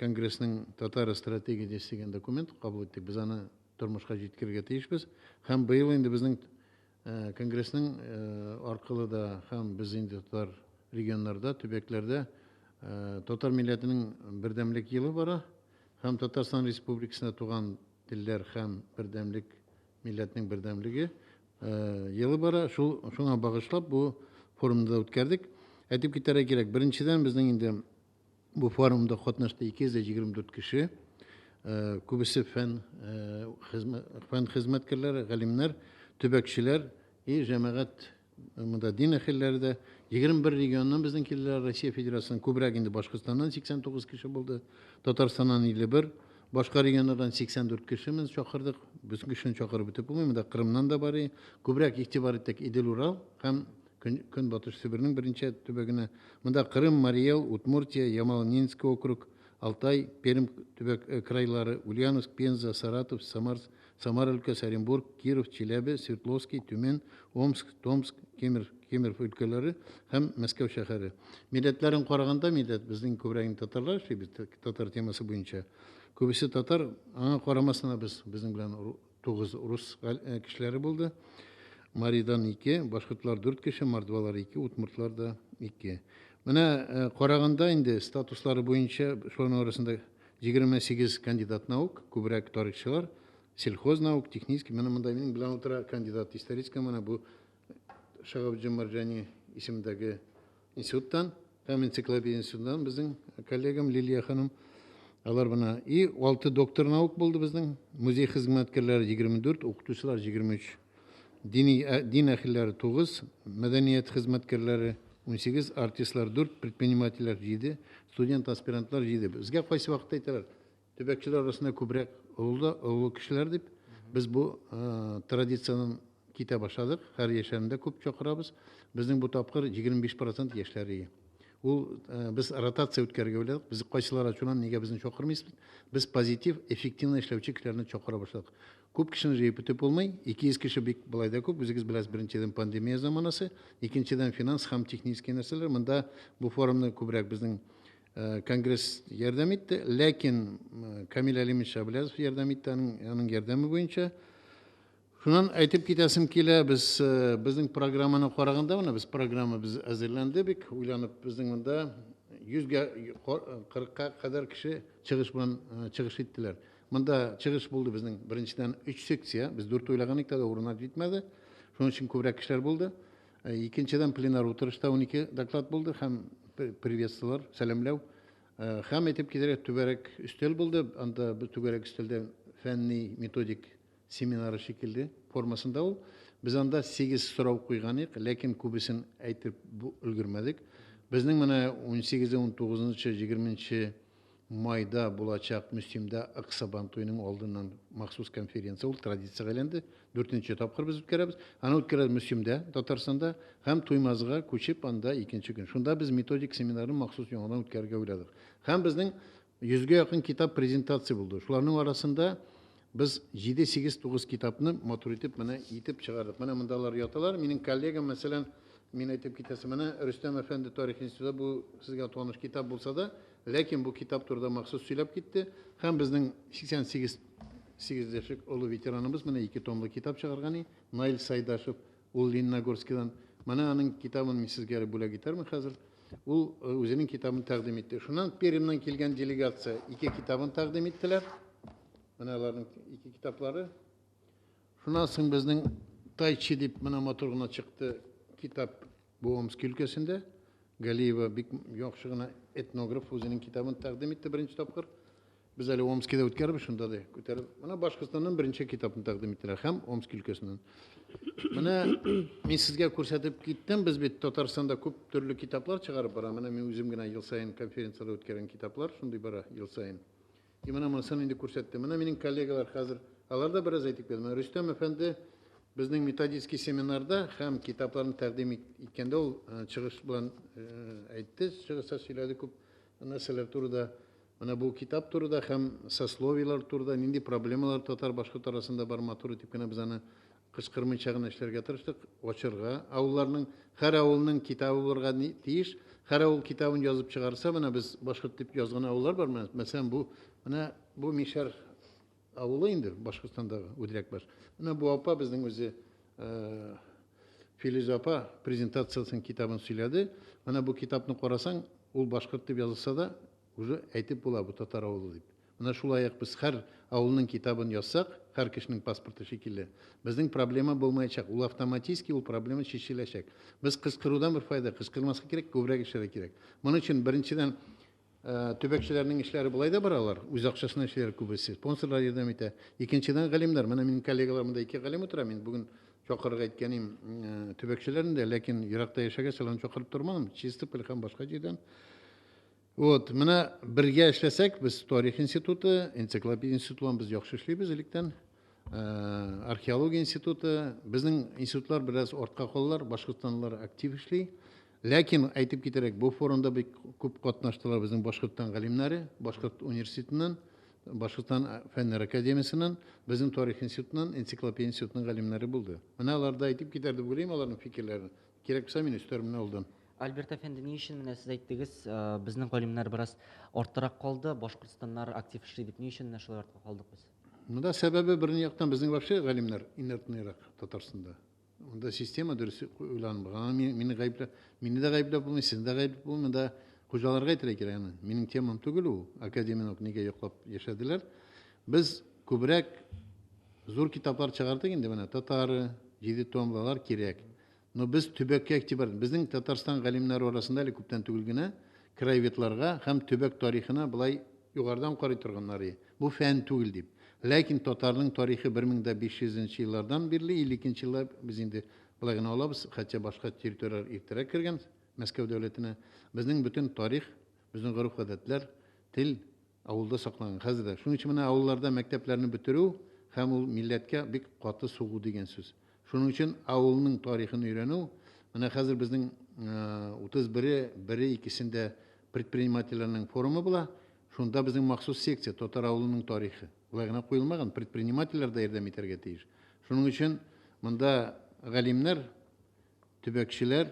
Конгрессның Татар стратегиясе дигән документ кабул иттек. Без аны тормышка җиткерергә тиешбез. Һәм быел инде безнең Конгрессның аркылы да һәм без инде татар регионнарда, төбәкләрдә татар милләтенең бердәмлек елы бара. Һәм Татарстан Республикасында туган телләр һәм бердәмлек, милләтнең бердәмлеге елы бара. Шул шуңа багышлап бу форумны да үткәрдек. Әйтеп китәргә кирәк, беренчедән безнең инде бу форумда катнашты 224 кеше. Күбесе фән, фән хезмәткәрләре, галимнәр, төбәкчеләр и җәмәгать монда дин әһелләре дә. 21 регионнан безнең килделәр Россия Федерациясеннән, күбрәк инде Башкортстаннан 89 кеше булды, Татарстаннан 51, башка регионнардан 84 кеше без чакырдык. Бөтен кешене чакырып бетеп булмый, монда Кырымнан да бар. Күбрәк игътибар иттек Идел-Урал һәм Көнбатыш Себернең берничә төбәгенә. Монда Кырым, Марий Эл, Удмуртия, Ямало-Ненецкий округ, Алтай, Пермь төбәк крайлары, Ульяновск, Пенза, Саратов, Самар, Самара өлкәсе, Оренбург, Киров, Чиләбе, Свердловский, Төмән, Омск, Томск, Кемер, Кемеров өлкәләре һәм Мәскәү шәһәре. Милләтләрен караганда, милләт безнең күбрәк инде татарлар эшли бит, татар темасы буенча. Күбесе татар, аңа карамастан да без безнең белән 9 рус кешеләре булды. Маридан 2, башкортлар 4 кеше, мордвалар 2, удмуртлар да 2. Менә караганда инде статуслары буенча шуларның арасында 28 кандидат наук, күбрәк тарихчылар, сельхоз наук, технический. Менә монда минем белән утыра кандидат исторический, менә бу Шагабҗан Марҗани исемендәге институттан һәм энциклопедия институтыннан безнең коллегам Лилия ханым. Алар менә и 6 доктор наук булды безнең. Музей хезмәткәрләре 24, укытучылар 23. Дини дин әһелләре 9, мәдәният хезмәткәрләре 18, артистлар 4, предпринимательләр 7, студент аспирантлар 7. Безгә кайсы вакытта әйтәләр, төбәкчеләр арасында күбрәк олы, олы кешеләр дип. Без бу традициянең китә башладык. Һәр яшьләрне дә күп чакырабыз. Безнең бу тапкыр 25% яшьләр ие. Ул без ротация үткәрергә уйладык. Без кайсылар ачулан нигә безне чакырмыйсыз? Без позитив, эффективно эшләүче кешеләрне чакыра башладык. Күп кешене җыеп бетеп булмый. 200 кеше бик болай да күп. Үзегез беләсез, беренчедән пандемия заманасы, икенчедән финанс һәм технический нәрсәләр. Монда бу форумны күбрәк безнең конгресс ярдәм итте, ләкин Камил Әлимович Әблязов ярдәм итте, аның, аның ярдәме буенча. Шуннан әйтеп китәсем килә, без безнең программаны караганда, менә без программа без әзерләнде бик, уйланып безнең монда 100гә 40-ка кадәр кеше чыгыш белән чыгыш иттеләр. Монда чыгыш булды безнең беренчедән 3 секция, без 4 уйлаган идек, тә урыннар җитмәде. Шуның өчен күбрәк кешеләр булды. Икенчедән пленар утырышта 12 доклад булды һәм приветствиеләр, сәламләү. Һәм әйтеп китәргә түгәрәк өстәл булды. Анда бу түгәрәк өстәлдә фәнни методик семинары шикелле формасында ул. Без анда 8 сорау куйган идек, ләкин күбесен әйтеп өлгермәдек. Безнең менә 18, 19, 20 майда булачак Мөслимдә Ык Сабан туеның алдыннан махсус конференция, ул традициягә әйләнде. Дүртенче тапкыр без үткәрәбез. Аны үткәрәбез Мөслимдә, Татарстанда һәм Туймазыга күчеп анда икенче көн. Шунда без методик семинарны махсус яңадан үткәрергә уйладык. Һәм безнең йөзгә якын китап презентация булды. Шуларның арасында без 7, 8, 9 китапны матур итеп менә итеп чыгардык. Менә монда алар яталар. Минем коллегам, мәсәлән, мин әйтеп китәсе, менә Рөстәм әфәнде тарих институты бу сезгә таныш китап булса да, ләкин бу китап турында махсус сөйләп китте. Һәм безнең 88 8 яшьлек олы ветераныбыз менә ике томлы китап чыгарган, Наил Сайдашев. Ул Лениногорскидан. Менә аның китабын мин сезгә әле бүләк итәрмен хәзер. Ул үзенең китабын тәкъдим итте. Шуннан Пермьнән килгән делегация ике китабын тәкъдим иттеләр. Менә аларның ике китаплары. Шуннан соң безнең Тайчи дип менә матур гына чыкты китап бу Омск өлкәсендә. Галиева бик яхшы гына этнограф үзенең китабын тәкъдим итте беренче тапкыр. Без әле Омскида үткәрбез, шунда да күтәреп. Менә Башкортстаннан беренче китапны тәкъдим иттеләр һәм Омск өлкәсеннән. Менә мин сезгә күрсәтеп киттем, без бит Татарстанда күп төрле китаплар чыгарып бара. Менә мин үзем генә ел саен конференцияләр үткәргән китаплар шундый бара ел саен. И менә монысын инде күрсәттем. Менә минем коллегалар хәзер, алар да бераз әйтеп китте. Менә Рөстәм әфәнде безнең методический семинарда һәм китапларны тәкъдим иткәндә ул чыгыш белән әйтте, чыгышта сөйләде күп нәрсәләр турында. Менә бу китап турыда һәм сословиелар турыда, нинди проблемалар татар-башкорт арасында бар, матур итеп кенә без аны кычкырмыйча гына эшләргә тырыштык, ачырга. Авылларның, һәр авылның китабы булырга тиеш. Һәр авыл китабын язып чыгарса, менә без башкорт дип язган авыллар бар, мәсәлән, бу менә бу Мишәр авылы инде Башкортстандагы Үдрәкбаш. Менә бу апа безнең үзе Филүзә апа презентациясен китабын сөйләде. Менә бу китапны карасаң, ул башкорт дип язылса да, уже әйтеп була бу татар авылы дип. Менә шулай ук без һәр авылның китабын язсак, һәр кешенең паспорты шикелле, безнең проблема булмаячак. Ул автоматически ул проблема чишеләчәк. Без кычкырудан бер файда, кычкырмаска кирәк, күбрәк эшләргә кирәк. Моның өчен беренчедән төбәкчеләрнең эшләре болай да баралар, үз акчасына эшлиләр күбесе, спонсорлар ярдәм итә. Икенчедән галимнәр, менә минем коллегалар монда ике галим утыра, мин бүген чакырырга әйткәнем төбәкчеләрне дә, ләкин еракта яшәгәч аларны чакырып тормадым, Чистополь һәм башка җирдән. Вот, менә бергә эшләсәк, без тарих институты, энциклопедия институты белән без яхшы эшлибез электән. Археология институты, безнең институтлар бераз артка калалар, башкортстанлылар актив эшли. Ләкин әйтеп китерәк, бу форумда бик күп катнаштылар безнең Башкортстан галимнәре, Башкорт университетыннан, Башкортстан фәннәр академиясеннән, безнең тарих институтыннан, энциклопедия институтының галимнәре булды. Менә алар да әйтеп китәр дип уйлыйм аларның фикерләрен. Кирәк булса, мин өстәрмен алдан. Альберт әфәнде, ни өчен менә сез әйттегез, безнең галимнәр бераз арттарак калды, башкортстаннар актив эшли дип, ни өчен менә шулай артка калдык без? Монда сәбәбе бер яктан безнең вообще галимнәр инертныйрак Татарстанда. Монда система дөрес уйланмаган. Мине гаепләп, мине дә гаепләп булмый, сезне дә гаепләп булмый. Монда хуҗаларга әйтергә кирәк аны. Минем темам түгел ул. Академияне үк нигә йоклап яшәделәр. Без күбрәк зур китаплар чыгардык инде менә татары, җиде томлылар кирәк. Но без төбәккә игътибар, безнең Татарстан галимнәре арасында әле күптән түгел генә краеведларга һәм төбәк тарихына былай югарыдан карый торганнары. Бу фән түгел дип. Ләкин татарның тарихы 1500 еллардан бирле, 52 елда без инде былай гына алабыз, хотя башка территорияләр иртәрәк кергән Мәскәү дәүләтенә. Безнең бөтен тарих, безнең гореф-гадәтләр, тел авылда сакланган хәзер дә. Шуның өчен менә авылларда мәктәпләрне бетерү һәм ул милләткә бик каты сугу дигән сүз. Шуның өчен авылның тарихын өйрәнү, менә хәзер безнең 31-е, бере, икесендә предпринимательләрнең форумы була. Шунда безнең махсус секция татар авылының тарихы. Болай гына куелмаган, предпринимательләр дә ярдәм итәргә тиеш. Шуның өчен монда галимнәр, төбәкчеләр,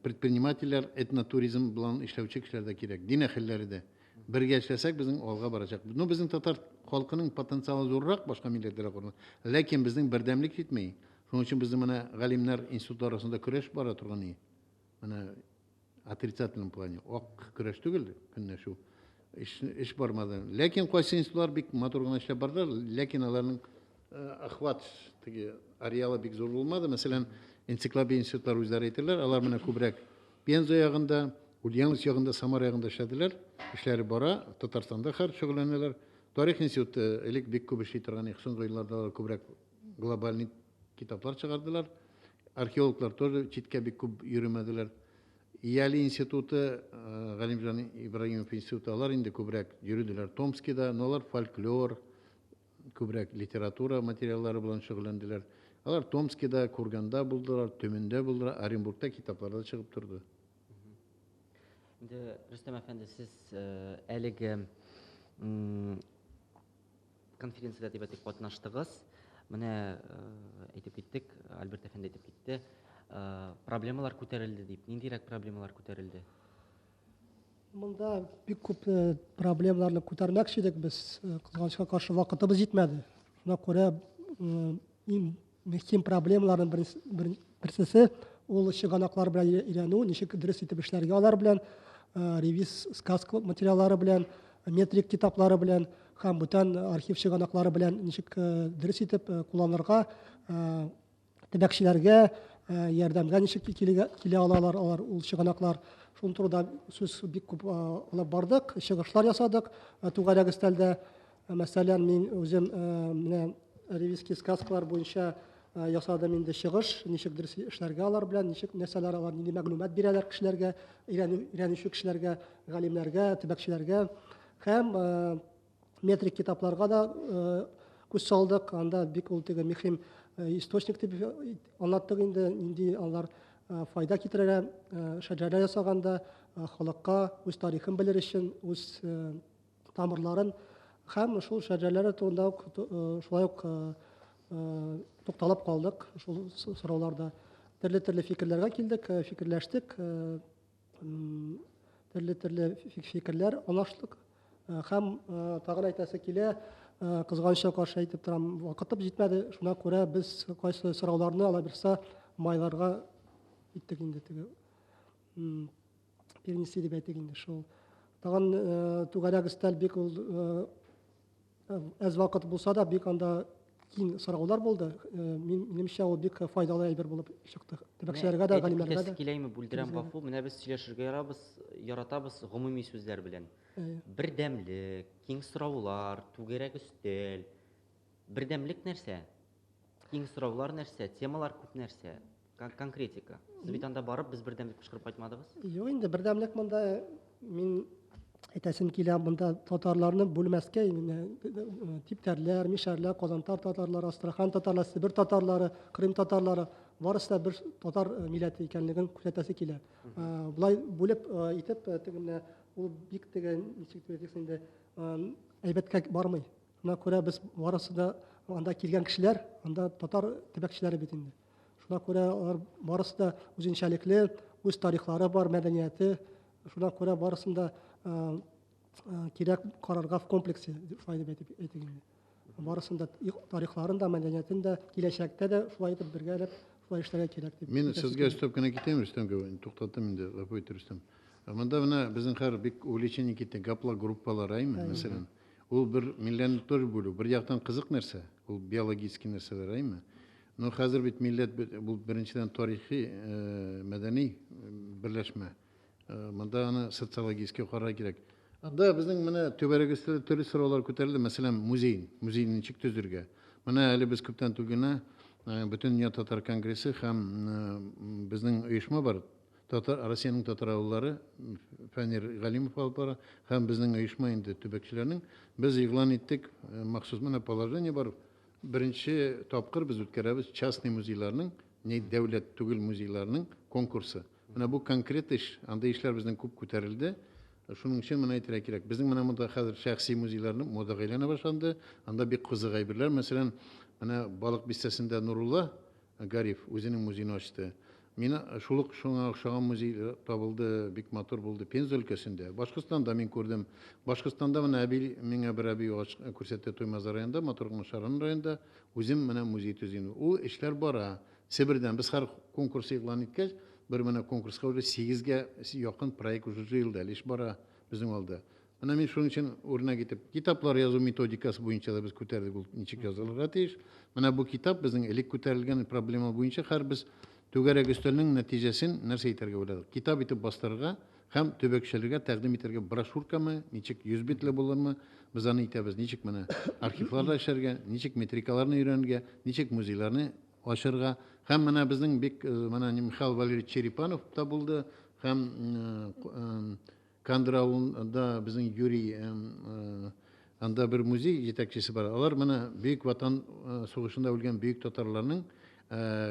предпринимательләр, этнотуризм белән эшләүче кешеләр дә кирәк, дин әһелләре дә. Бергә эшләсәк, безнең алга барачак. Ну, безнең татар халкының потенциалы зуррак башка милләтләргә караганда. Ләкин безнең бердәмлек җитми. Шуның өчен безнең менә галимнәр институтлар арасында көрәш бара торган. Менә отрицательном плане. Ак көрәш түгел, көнләшү. Эш, эш бармады. Ләкин кайсы институтлар бик матур гына эшләп бардылар, ләкин аларның охват теге ареалы бик зур булмады. Мәсәлән, энциклопедия институтлары үзләре әйтерләр, алар менә күбрәк Пенза ягында, Ульяновск ягында, Самара ягында эшләделәр. Эшләре бара, Татарстанда хәзер шөгыльләнәләр. Тарих институты элек бик күп эшли торган, соңгы елларда алар күбрәк глобальный китаплар чыгардылар. Археологлар тоже читкә бик күп йөремәделәр. Ияли институты, Галимҗан Ибраһимов институты, алар инде күбрәк йөрделәр Томскида, но алар фольклор, күбрәк литература материаллары белән шөгыльләнделәр. Алар Томскида, Курганда булдылар, Төмәндә булдылар, Оренбургта китаплар да чыгып торды. Инде Рөстәм әфәнде, сез әлеге конференциядә дип әйтик катнаштыгыз. Менә әйтеп киттек, Альберт әфәнде әйтеп китте, проблемалар күтәрелде дип. Ниндирәк проблемалар күтәрелде? Монда бик күп проблемаларны күтәрмәкче идек без. Кызганычка каршы вакытыбыз җитмәде. Шуңа күрә иң мөһим проблемаларның берсесе ул чыганаклар белән өйрәнү, ничек дөрес итеп эшләргә алар белән, ревиз сказка материаллары белән, метрик китаплары белән һәм бүтән архив чыганаклары белән ничек дөрес итеп кулланырга, төбәкчеләргә ярдәмгә ничек килә алалар алар ул чыганаклар. Шул турыда сүз бик күп алып бардык, чыгышлар ясадык түгәрәк өстәлдә. Мәсәлән, мин үзем менә ревизский сказкалар буенча ясадым инде чыгыш, ничек дөрес эшләргә алар белән, ничек нәрсәләр алар, нинди мәгълүмат бирәләр кешеләргә, өйрәнүче кешеләргә, галимнәргә, төбәкчеләргә. Һәм метрик китапларга да күз салдык. Анда бик ул теге мөһим источник дип аңлаттык инде, нинди алар файда китерә шәҗәрә ясаганда халыкка үз тарихын белер өчен, үз тамырларын һәм шул шәҗәрәләре турында ук шулай ук тукталып калдык. Шул сорауларда төрле-төрле фикерләргә килдек, фикерләштек. Төрле-төрле фикерләр алыштык. Һәм тагын әйтәсе килә, кызганычка каршы әйтеп торам, вакытым җитмәде. Шуңа күрә без кайсы сорауларны ала бирсә майларга иттек инде теге. Перенести дип әйтик инде шул. Тагын түгәрәк өстәл бик ул әз вакыт булса да бик анда киң сораулар булды. Минемчә, ул бик файдалы әйбер булып чыкты. Төбәкчеләргә дә, галимнәргә дә. Киләйме, бүлдерәм, гафу. Менә без сөйләшергә яратабыз гомуми сүзләр белән. Бердәмлек, киң сораулар, түгәрәк өстәл. Бердәмлек нәрсә? Киң сораулар нәрсә? Темалар күп нәрсә? Конкретика. Сез бит анда барып, без бердәмлек кычкырып кайтмадыгыз? Юк инде, бердәмлек монда мин әйтәсем килә, монда татарларны бүлмәскә, типтәрләр, мишәрләр, казантар татарлары, Астрахан татарлары, Себер татарлары, Крым татарлары, барысы да бер татар милләте икәнлеген күрсәтәсе килә. Болай бүлеп итеп, теге менә ул бик теге, ничек дип әйтик инде, әйбәткә бармый. Шуңа күрә без барысы да анда килгән кешеләр, анда татар төбәкчеләре бит инде. Шуңа күрә алар барысы да үзенчәлекле, үз тарихлары бар, мәдәнияте. Шуңа күрә барысын да кирәк карарга в комплексе, шулай дип әйтик инде. Барысын да тарихларын да, мәдәниятен дә, киләчәктә дә шулай итеп бергәләп шулай эшләргә кирәк дип. Мин сезгә өстәп кенә китәм, Рөстәм, туктаттым инде, гафу ит, Рөстәм. Монда менә безнең хәзер бик увлечение китте, гаплогруппалар, әйме, мәсәлән. Ул бер милләтне тоже бүлү, бер яктан кызык нәрсә, ул биологический нәрсәләр, әйме. Но хәзер бит милләт бу беренчедән тарихи, мәдәни берләшмә. Монда аны социологический карарга кирәк. Анда безнең менә түгәрәк өстәлдә төрле сораулар күтәрелде, мәсәлән, музей, музейны ничек төзергә. Менә әле без күптән түгел генә Бөтендөнья татар конгрессы һәм безнең оешма бар, Татар, Россиянең татар авыллары, Фәнир Галимов алып бара, һәм безнең оешма инде төбәкчеләрнең, без игълан иттек, махсус менә положение бар, беренче тапкыр без үткәрәбез частный музейларның, не дәүләт түгел музейларның конкурсы. Менә бу конкрет эш, андый эшләр безнең күп күтәрелде. Шуның өчен менә әйтергә кирәк. Безнең менә монда хәзер шәхси музейларның модага әйләнә башланды. Анда бик кызык әйберләр. Мәсәлән, менә Балык бистәсендә Нурулла Гариф үзенең музеен ачты. Мин шул ук шуңа охшаган музей табылды, бик матур булды Пенза өлкәсендә. Башкортстанда мин күрдем. Башкортстанда менә әби, миңа бер әби күрсәтте Туймазы районында, матур гына Шаран районында. Үзем менә музей төзим. Ул эшләр бара. Себердән без һәр конкурс игълан иткәч, бер менә конкурска уже 8-гә якын проект уже җыелды, әле эш бара безнең алда. Менә мин шуның өчен үрнәк итеп китаплар язу методикасы буенча да без күтәрдек, ул ничек язылырга тиеш. Менә бу китап безнең элек күтәрелгән проблема буенча һәр без түгәрәк өстәлнең нәтиҗәсен нәрсә итәргә уйладык? Китап итеп бастырырга һәм төбәкчеләргә тәкъдим итәргә брошюркамы, ничек 100 битле булырмы, без аны итәбез. Ничек менә архивларда эшләргә, ничек метрикаларны өйрәнергә, ничек музейларны ачырга. Һәм менә безнең бик менә Михаил Валерьевич Черепанов та булды, һәм Кандра авылында безнең Юрий, анда бер музей җитәкчесе бар. Алар менә Бөек Ватан сугышында үлгән бөек татарларның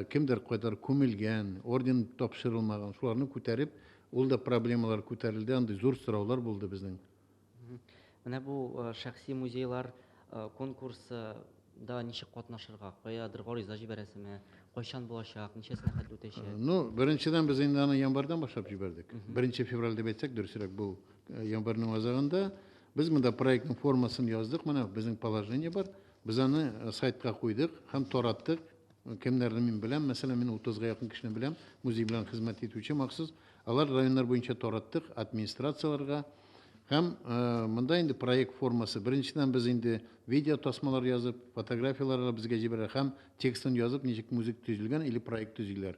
кемдер кайдадыр күмелгән, орден тапшырылмаган, шуларны күтәреп, ул да проблемалар күтәрелде, андый зур сораулар булды безнең. Менә бу шәхси музейлар конкурсы да ничек катнашырга, каядыр гариза җибәрәсеме, кайчан булачак, ничәсенә хәтле үтәчәк? Ну, беренчедән без инде аны январьдан башлап җибәрдек. 1 февраль дип әйтсәк, дөресрәк бу январьның азагында. Без монда проектның формасын яздык, менә безнең положение бар. Без аны сайтка куйдык һәм тараттык. Кемнәрне мин беләм, мәсәлән, мин 30-га якын кешене беләм, музей белән хезмәт итүче махсус. Алар районнар буенча тараттык администрацияләргә. Һәм монда инде проект формасы. Беренчедән без инде видео тасмалар язып, фотографияләргә безгә җибәрә һәм текстын язып, ничек музыка төзелгән или проект төзиләр.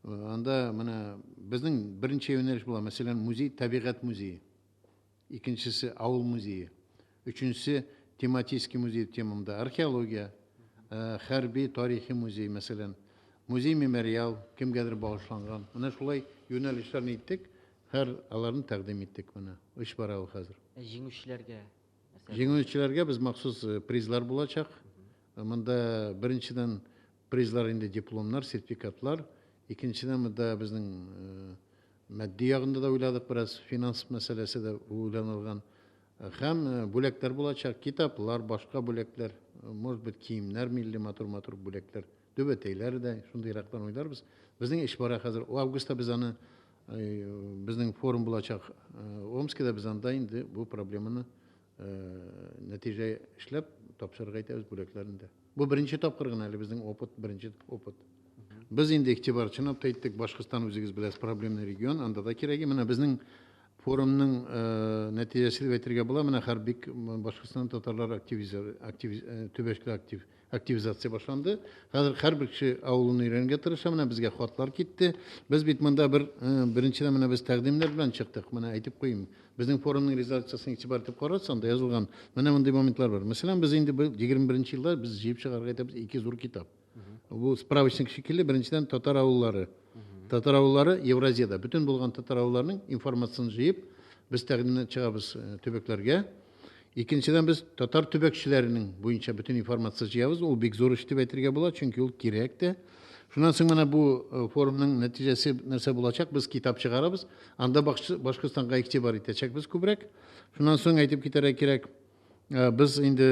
Анда менә безнең беренче юнәлеш була, мәсәлән, музей, табигать музее. Икенчесе авыл музее. Өченчесе тематический музей темамда археология, хәрби тарихи музей, мәсәлән, музей-мемориал кемгәдер багышланган. Менә шулай юнәлешләрне иттек. Һәр аларны тәкъдим иттек менә. Эш бара ул хәзер. Җиңүчеләргә нәрсә? Җиңүчеләргә без махсус призлар булачак. Монда беренчедән призлар инде дипломнар, сертификатлар. Икенчедән монда безнең матди ягында да уйладык бераз, финанс мәсьәләсе дә уйланылган. Һәм бүләкләр булачак, китаплар, башка бүләкләр, может быть, киемнәр, милли матур-матур бүләкләр, түбәтәйләр дә, шундыйраклар уйларбыз. Безнең эш бара хәзер. Августта без аны Безнең форум булачак Омскида, без анда инде бу проблеманы нәтиҗә эшләп тапшырырга итәбез бүләкләрен дә. Бу беренче тапкыр гына әле безнең опыт, беренче опыт. Без инде игътибар чынлап та иттек, Башкортстан үзегез беләсез, проблемный регион, анда да кирәге. Менә безнең форумның нәтиҗәсе дип әйтергә була, менә хәр бик Башкортстан татарлар төбәкле актив активизация башланды. Хәзер һәрбер кеше авылын өйрәнергә тырыша. Менә безгә хатлар китте. Без бит монда бер беренчедән менә без тәкъдимнәр белән чыктык. Менә әйтеп куйыйм. Безнең форумның резолюциясен игътибар итеп карасаң, анда язылган менә мондый моментлар бар. Мәсәлән, без инде бу 21 елда без җыеп чыгарырга итәбез ике зур китап. Бу справочник шикелле, беренчедән татар авыллары. Татар авыллары Евразиядә. Бөтен булган татар авылларының информациясен җыеп, без тәкъдимнәр чыгабыз төбәкләргә. Икенчедән, без татар төбәкчеләренең буенча бөтен информация җыябыз. Ул бик зур эш дип әйтергә була, чөнки ул кирәк тә. Шуннан соң менә бу форумның нәтиҗәсе нәрсә булачак? Без китап чыгарабыз. Анда Башкортстанга игътибар итәчәкбез күбрәк. Шуннан соң әйтеп китәргә кирәк, без инде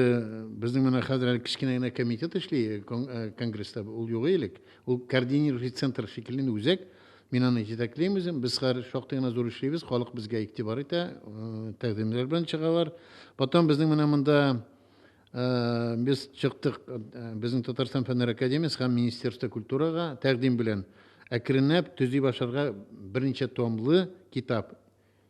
безнең менә хәзер әле кечкенә генә комитет эшли конгресста, ул юк элек. Ул координирующий центр шикелле үзәк. Мин аны җитәклим үзем. Без хәзер шактый гына зур эшлибез, халык безгә игътибар итә, тәкъдимнәр белән чыгалар. Потом безнең менә монда без чыктык, безнең Татарстан Фәннәр академиясе һәм Министерство культурага тәкъдим белән әкренләп төзи башларга берничә томлы китап.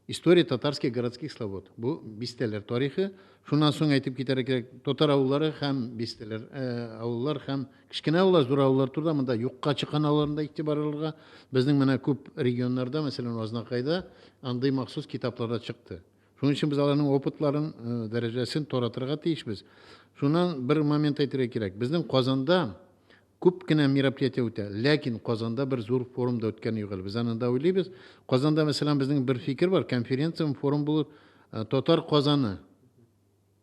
История татарских городских слобод. Бу бистәләр тарихы. Шуннан соң әйтеп китәргә кирәк, татар авыллары һәм бистәләр, авыллар һәм кечкенә авыллар, зур авыллар турында монда юкка чыккан авылларны да игътибар алырга. Безнең менә күп регионнарда, мәсәлән, Азнакайда андый махсус китаплар да чыкты. Шуның өчен без аларның опытларын, дәрәҗәсен таратырга тиешбез. Шуннан бер момент әйтергә кирәк. Безнең Казанда күп кенә мероприятие үтә, ләкин Казанда бер зур форум да үткәне юк әле. Без аны да уйлыйбыз. Казанда, мәсәлән, безнең бер фикер бар, конференция, форум булыр, Татар Казаны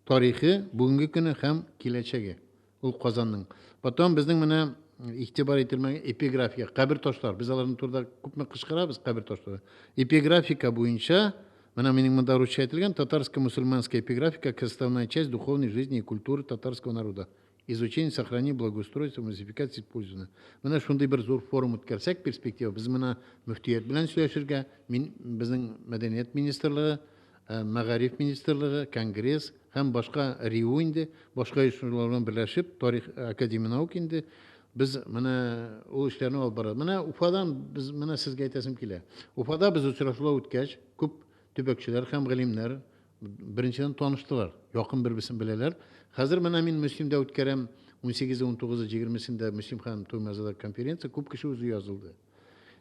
тарихы, бүгенге көне һәм киләчәге. Ул Казанның. Потом безнең менә игътибар ителмәгән эпиграфика, кабер ташлар. Без аларның турында күпме кычкырабыз, кабер ташлары. Эпиграфика буенча, менә минем монда русча әйтелгән, татарско-мусульманская эпиграфика как составная часть духовной жизни и культуры татарского народа. Изучение, сохранение, благоустройство, музификация, использование. Менә шундый бер зур форум үткәрсәк, перспектива, без менә мөфтият белән сөйләшергә, мин безнең мәдәният министрлыгы, мәгариф министрлыгы, конгресс һәм башка РИУ инде, башка оешмалар белән берләшеп, тарих академия наук инде, без менә ул эшләрне алып барабыз. Менә Уфадан без менә сезгә әйтәсем килә. Уфада без очрашулар үткәч, күп төбәкчеләр һәм галимнәр беренчедән таныштылар, якын бер-берсен беләләр. Хәзер менә мин Мөслимдә үткәрәм 18-е, 19-ы, 20-сендә Мөслим һәм Туймазыда конференция, күп кеше үзе язылды.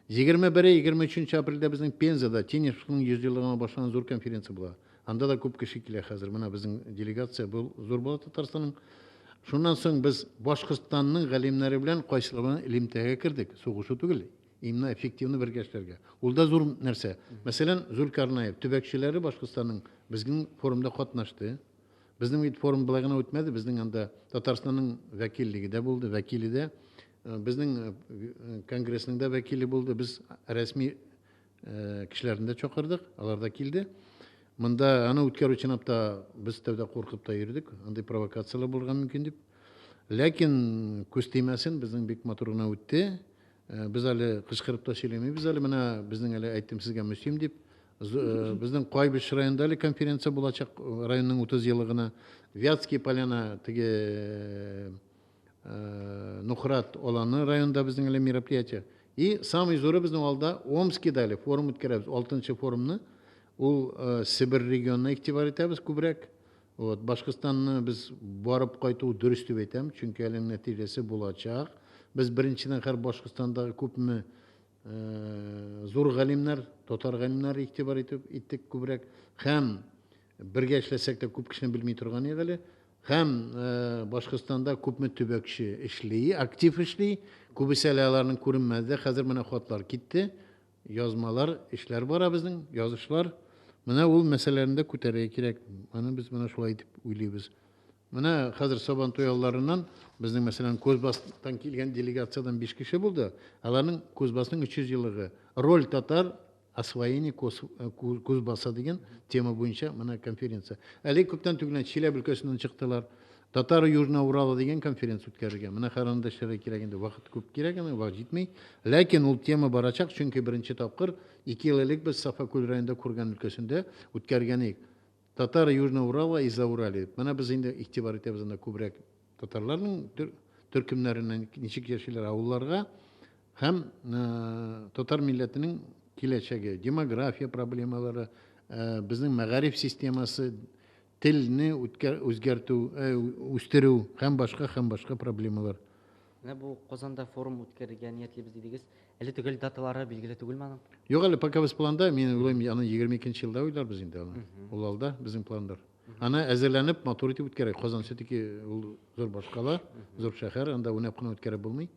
21-е, 23 апрельдә безнең Пензада Тенишевның 100 еллыгына башланган зур конференция була. Анда да күп кеше килә хәзер. Менә безнең делегация был зур була Татарстанның. Шуннан соң без Башкортстанның галимнәре белән кайсылар белән элемтәгә кердек. Сугышу түгел, именно эффективно бергә эшләргә. Ул да зур нәрсә. Мәсәлән, Зулкарнаев төбәкчеләре Башкортстанның безнең форумда катнашты. Безнең бит форум былай гына үтмәде, безнең анда Татарстанның вәкиллеге дә булды, вәкиле дә, безнең конгрессның да вәкиле булды. Без рәсми кешеләрне дә чакырдык, алар да килде. Монда аны үткәрү чынлап та без тәүдә куркып та йөрдек, андый провокацияләр булырга мөмкин дип. Ләкин күз тимәсен, безнең бик матур гына үтте. Без әле кычкырып та сөйләмибез әле, менә безнең әле әйттем сезгә Мөслим дип. Безнең Кайбыч районында әле конференция булачак, районның 30 еллыгына. Вятские поляна теге Нухрат аланы районында безнең әле мероприятие. И самый зуры безнең алда Омскида әле форум үткәрәбез, 6 форумны. Ул Себер регионына игътибар итәбез күбрәк. Вот, Башкортстанны без барып кайту дөрес дип әйтәм, чөнки әле нәтиҗәсе булачак. Без беренчедән һәр Башкортстандагы күпме зур галимнәр, татар галимнәре игътибар итеп иттек күбрәк. Һәм бергә эшләсәк тә күп кешене белми торган идек әле. Һәм Башкортстанда күпме төбәкче эшли, актив эшли. Күбесе әле аларның күренмәде дә. Хәзер менә хатлар китте. Язмалар, эшләр бара безнең, язышлар. Менә ул мәсьәләләрне дә күтәрергә кирәк. Аны без менә шулай итеп уйлыйбыз. Менә хәзер Сабантуй алларыннан безнең, мәсәлән, Кузбасстан килгән делегациядән 5 кеше булды. Аларның Кузбассның 300 еллыгы. Роль татар освоение Кузбасса дигән тема буенча менә конференция. Әле күптән түгел Чиләбе өлкәсеннән чыктылар. Татары Южного Урала дигән конференция үткәрергә. Менә хәзер анда эшләргә кирәк инде. Вакыт күп кирәк, аны вакыт җитми. Ләкин ул тема барачак, чөнки беренче тапкыр 2 ел элек без Сафакүл районында Курган өлкәсендә үткәргән идек. Татары Южного Урала и Зауралья. Менә без инде игътибар итәбез анда күбрәк татарларның төркемнәреннән ничек яшиләр авылларга һәм татар милләтенең киләчәге, демография проблемалары, безнең мәгариф системасы, телне үзгәртү, үстерү һәм башка проблемалар. Менә бу Казанда форум үткәрергә ниятлибез дидегез. Әле төгәл даталары билгеле түгелме аның? Юк, әле пока без планда, мин уйлыйм, аны 22 елда уйларбыз инде аны. Ул алда безнең пландар. Аны әзерләнеп, матур итеп үткәрәк. Казан все-таки ул зур башкала, зур шәһәр, анда уйнап кына үткәреп булмый.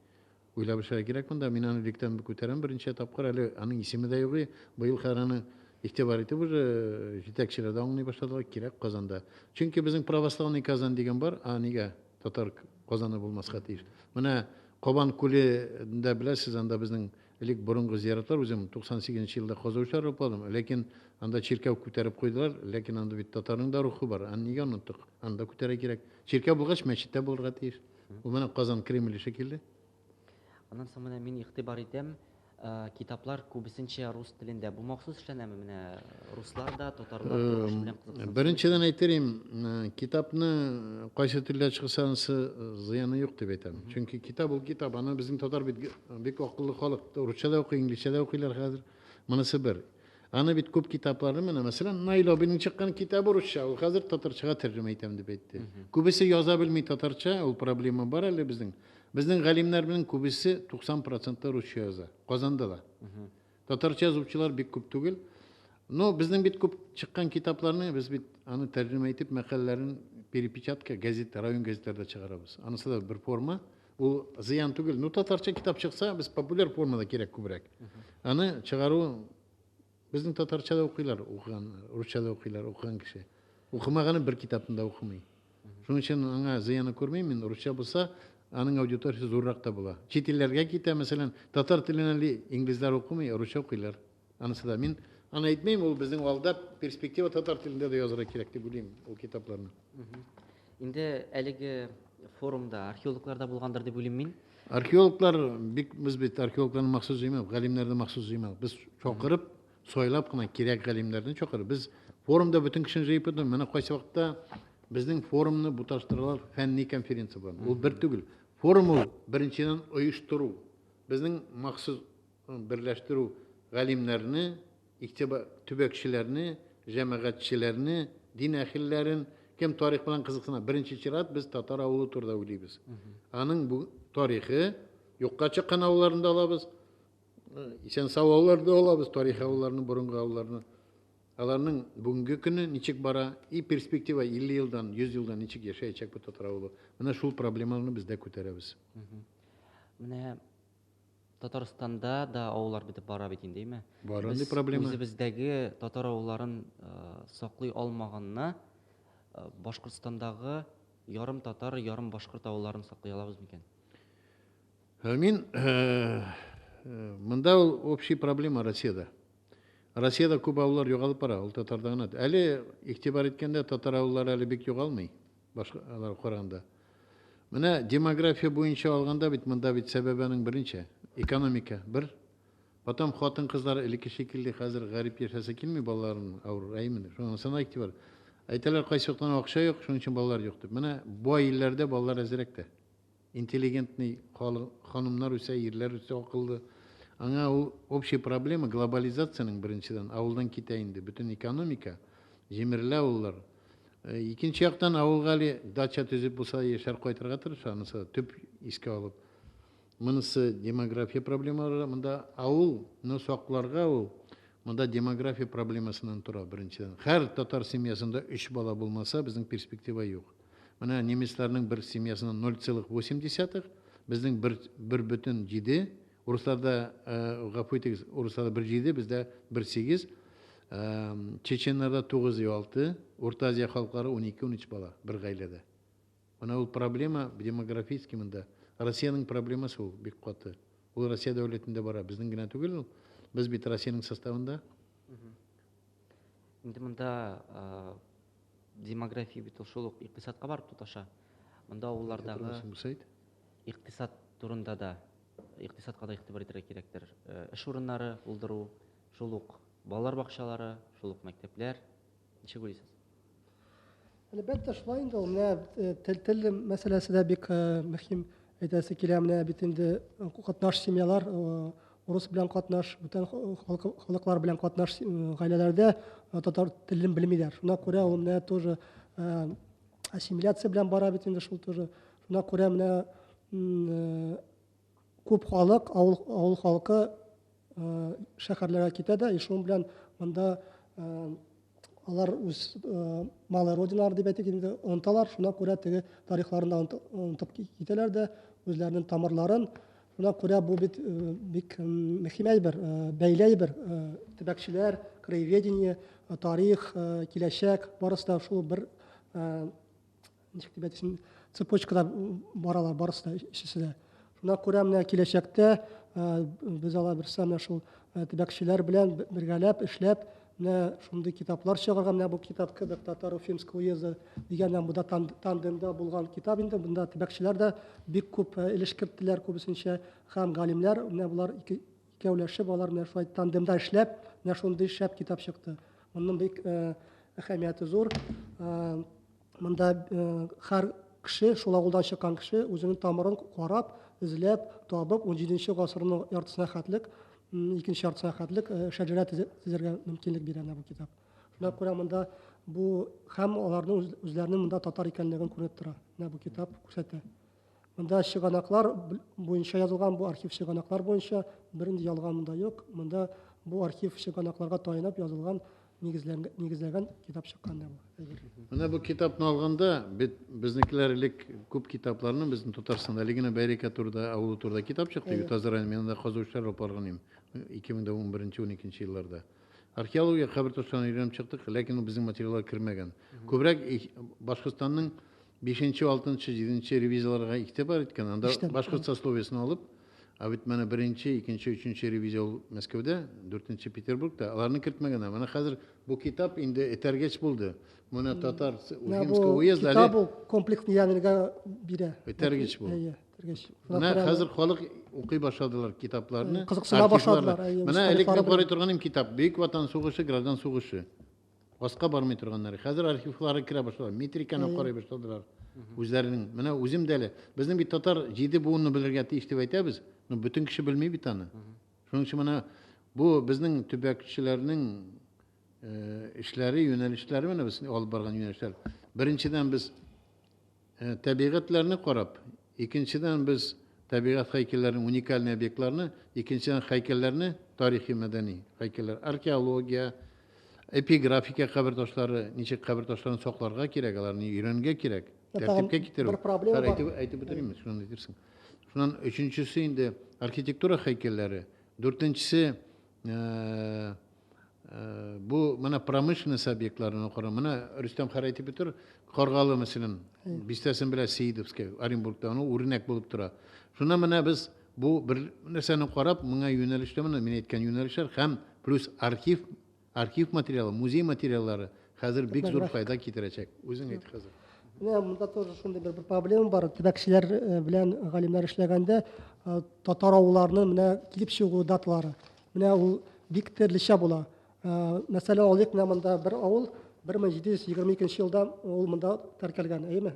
Уйлап эшләргә кирәк монда. Мин аны электән күтәрәм берничә тапкыр, әле аның исеме дә юк. Быел хәзер аны игътибар итеп уже җитәкчеләр дә аңлый башладылар, кирәк Казанда. Чөнки безнең православный Казан дигән бар, а нигә татар Казаны булмаска тиеш. Менә Кабан күлендә беләсез, анда безнең элек борынгы зияратлар, үзем 98 елда казучылар булып калдым, ләкин анда чиркәү күтәреп куйдылар, ләкин анда бит татарның да рухы бар, аны нигә оныттык? Анда күтәрә кирәк. Чиркәү булгач, мәчеттә булырга тиеш. Ул менә Казан Кремле шикелле. Аннан соң менә мин игътибар итәм, китаплар күбесенчә рус телендә. Бу махсус эшләнәме? Менә руслар да, татарлар да эш белән кызыксынсын. Беренчедән әйтерим, китапны кайсы телдә чыкса, анысы зыяны юк дип әйтәм. Чөнки китап ул китап, аны безнең татар бит бик акыллы халык. Русча да укый, инглизчә дә укыйлар хәзер. Монысы бер. Аны бит күп китапларны, менә мәсәлән, Наил абыйның чыккан китабы русча, ул хәзер татарчага тәрҗемә итәм дип әйтте. Күбесе яза белми татарча, ул проблема бар әле безнең. Безнең галимнәрнең күбесе 90% русча яза. Казанда да. Татарча язучылар бик күп түгел. Но безнең бит күп чыккан китапларны без бит аны тәрҗемә итеп мәкаләләрен перепечатка газет, район газетләрдә чыгарабыз. Анысы да бер форма. Ул зыян түгел. Ну татарча китап чыкса, без популяр формада кирәк күбрәк. Аны чыгару безнең татарча да укыйлар, укыган, русча да укыйлар, укыган кеше. Укымаганы бер китапны да укымый. Шуның өчен аңа зыяны күрмим мин. Русча булса, аның аудиториясе зуррак та була. Чит илләргә китә, мәсәлән, татар телен әле инглизләр укымый, русча укыйлар. Анысы да мин аны әйтмим, ул безнең алда перспектива татар телендә дә язырга кирәк дип уйлыйм ул китапларны. Инде әлеге форумда археологлар да булгандыр дип уйлыйм мин. Археологлар бик, без бит археологларны махсус җыймадык, галимнәрне махсус җыймадык. Без чакырып, сайлап кына кирәк галимнәрне чакырып, без форумда бөтен кешене җыеп бетердек. Менә кайсы вакытта безнең форумны буташтыралар фәнни конференция белән. Ул бер түгел. Форум ул беренчедән оештыру. Безнең махсус берләштерү галимнәрне, төбәкчеләрне, җәмәгатьчеләрне, дин әһелләрен, кем тарих белән кызыксына. Беренче чират без татар авылы турында уйлыйбыз. Аның бу тарихы юкка чыккан авылларын да алабыз, исән сау авылларын да алабыз, тарихи авылларны, борынгы авылларны. Аларның бүгенге көне ничек бара и перспектива 50 елдан, 100 елдан ничек яшәячәк бу татар авылы. Менә шул проблемаларны без дә күтәрәбез. Менә Татарстанда да авыллар бетеп бара бит инде, әйме? Бар андый проблема. Үзебездәге татар авылларын саклый алмаганны Башкортстандагы ярым татар, ярым башкорт авылларын саклый алабыз микән? Мин монда ул общий проблема Россиядә. Россиядә күп авыллар югалып бара, ул татарда гына. Әле игътибар иткәндә татар авыллары әле бик югалмый, башкаларга караганда. Менә демография буенча алганда бит монда бит сәбәбе аның берничә. Экономика бер. Потом хатын-кызлар элекке шикелле хәзер гарип яшәсе килми, балаларын авыр, әйеме? Шунысына игътибар. Әйтәләр, кайсы яктан акча юк, шуның өчен балалар юк дип. Менә бай илләрдә балалар әзрәк тә. Интеллигентный ханымнар үсә, ирләр үсә, акыллы. Аңа ул общая проблема глобализациянең беренчедән авылдан китә инде бөтен экономика, җимерелә авыллар. Икенче яктан авылга әле дача төзеп булса яшьләр кайтырга тырыша, анысы төп искә алып. Монысы демография проблемалары, монда авылны сакларга ул, монда демография проблемасыннан тора беренчедән. Һәр татар семьясында 3 бала булмаса, безнең перспектива юк. Менә немецларның бер семьясында 0,8, безнең 1,7, урысларда, гафу итегез, урысларда 1,7, бездә 1,8, чеченнарда 9,6, Урта Азия халыклары 12-13 бала бер гаиләдә. Менә ул проблема демографический монда. Россиянең проблемасы ул бик каты. Ул Россия дәүләтендә бара, безнең генә түгел ул. Без бит Россиянең составында. Инде монда демография бит ул шул ук икътисадка барып тоташа. Монда авыллардагы икътисад турында да, икътисадка да игътибар итәргә кирәктер. Эш урыннары булдыру, шул ук балалар бакчалары, шул ук мәктәпләр. Ничек уйлыйсыз? Әлбәттә, шулай инде ул. Менә тел мәсьәләсе дә бик мөһим әйтәсе килә. Менә бит инде катнаш семьялар, урыс белән катнаш, бүтән халыклар белән катнаш гаиләләрдә татар телен белмиләр. Шуңа күрә ул менә тоже ассимиляция белән бара бит инде шул тоже. Шуңа күрә менә күп халык, авыл халкы шәһәрләргә китә дә, и шуның белән монда алар үз малая родиналар дип әйтик инде оныталар. Шуңа күрә теге тарихларын да онытып китәләр дә, үзләренең тамырларын. Шуңа күрә бу бит бик мөһим әйбер, бәйле әйбер. Төбәкчеләр, краеведение, тарих, киләчәк, барысы да шул бер, ничек дип әйтсен, цепочкада баралар, барысы да, өчесе дә. Шуңа күрә менә киләчәктә без ала берсе менә шул төбәкчеләр белән бергәләп эшләп, менә шундый китаплар чыгарга. Менә бу китап кебек, «Татар Уфимского уезда» дигән, бу да тандемда булган китап инде. Монда төбәкчеләр дә бик күп өлеш керттеләр күбесенчә һәм галимнәр. Менә болар икәүләшеп, алар менә шулай тандемда эшләп, менә шундый шәп китап чыкты. Моның бик әһәмияте зур. Монда һәр кеше, шул авылдан чыккан кеше, үзенең тамырын карап, эзләп, табып, 17 гасырның яртысына хәтлек, икенче яртысына хәтлек шәҗәрә төзергә мөмкинлек бирә менә бу китап. Шуңа күрә монда бу һәм аларның үзләренең монда татар икәнлеген күренеп тора. Менә бу китап күрсәтә. Монда чыганаклар буенча язылган, бу архив чыганаклар буенча, бернинди ялган монда юк. Монда бу архив чыганакларга таянып язылган, нигезләгән китап чыккан да бу. Менә бу китапны алганда, бит безнекеләр элек күп китапларны, безнең Татарстанда әле генә Бәйрәкә турында, авылы турында китап чыкты, Ютазы районы, мин анда казу эшләре алып барган идем 2011-12 елларда. Археология кабер ташларын өйрәнеп чыктык, ләкин ул безнең материаллар кермәгән. Күбрәк Башкортстанның 5-нче, 6-нчы, 7-нче ревизияләргә игътибар иткән. Анда башкорт сословиесен алып, ә бит менә беренче, икенче, өченче ревизия ул Мәскәүдә, дүртенче Петербургта, аларны кертмәгәннәр. Менә хәзер бу китап инде этәргеч булды. Менә татар Уфимский уезд әле. Китап ул комплекс янырга бирә. Этәргеч бу. Әйе, этәргеч. Менә хәзер халык укый башладылар китапларны. Кызыксына башладылар. Менә элек мин карый торган идем китап. Бөек Ватан сугышы, граждан сугышы. Аска бармый торганнар. Хәзер архивлары керә башладылар. Метриканы карый башладылар. Үзләренең. Менә үзем дә әле. Безнең бит татар 7 буынны белергә тиеш дип әйтәбез. Но бөтен кеше белми бит аны. Шуның өчен менә бу безнең төбәкчеләрнең эшләре, юнәлешләре, менә без алып барган юнәлешләр. Беренчедән, без табигатьләрне карап, икенчедән, без табигать һәйкәлләрен, уникальный объектларны, икенчедән, һәйкәлләрне, тарихи мәдәни һәйкәлләр, археология, эпиграфика, кабер ташлары, ничек кабер ташларын сакларга кирәк, аларны өйрәнергә кирәк, тәртипкә китерү. Бер проблема бар. Әйтеп бетеримме, шуннан әйтерсең. Шуннан өченчесе инде архитектура һәйкәлләре, дүртенчесе бу менә промышленность объектларына карау. Менә Рөстәм хәр әйтеп үтер, Каргалы, мәсәлән, бистәсен белә, Сеидовская, Оренбургта, аны үрнәк булып тора. Шуннан менә без бу бер нәрсәне карап, моңа юнәлештә, менә мин әйткән юнәлешләр һәм плюс архив материалы, музей материаллары хәзер бик зур файда китерәчәк. Үзең әйт хәзер. Менә монда тоже шундый бер проблема бар. Төбәкчеләр белән галимнәр эшләгәндә татар авылларының менә килеп чыгу даталары. Менә ул бик төрлечә була. Мәсәлән, алыйк, менә монда бер авыл 1722 елда ул монда теркәлгән, әйеме?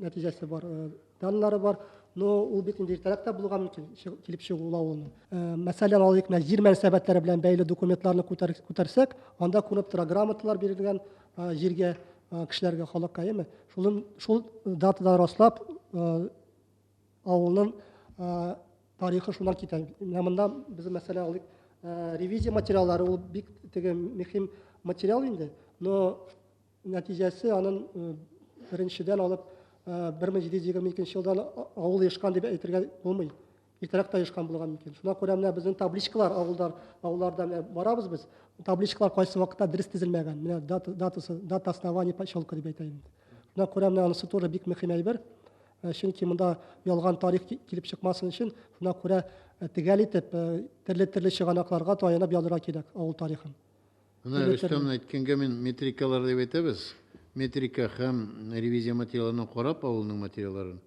Нәтиҗәсе бар, даннары бар. Но ул бит инде иртәрәк тә булган мөмкин килеп чыгу ул авылның. Мәсәлән, алыйк, менә җир мөнәсәбәтләре белән бәйле документларны күтәрсәк, анда күренеп тора, грамоталар бирелгән җиргә, кешеләргә, халыкка, әйеме? Шул датадан раслап, авылның тарихы шуннан китә. Менә монда без, мәсәлән, алыйк, ревизия материаллары, ул бик теге мөһим материал инде, но нәтиҗәсе аның беренчедән алып 1722 елдан авыл оешкан дип әйтергә булмый. Иртәрәк тә оешкан булган мөмкин. Шуңа күрә менә безнең табличкалар авылдар, авылларда менә барабыз без. Табличкалар кайсы вакытта дөрес төзелмәгән. Менә дата, датасы, дата основания поселка дип әйтә инде. Шуңа күрә менә анысы тоже бик мөһим әйбер. Чөнки монда ялган тарих килеп чыкмасын өчен, шуңа күрә төгәл итеп, төрле-төрле чыганакларга таянып язырга кирәк авыл тарихын. Менә Рөстәм әйткәнгә мин метрикалар дип әйтәбез. Метрика һәм ревизия материалларына карап, авылның материалларын,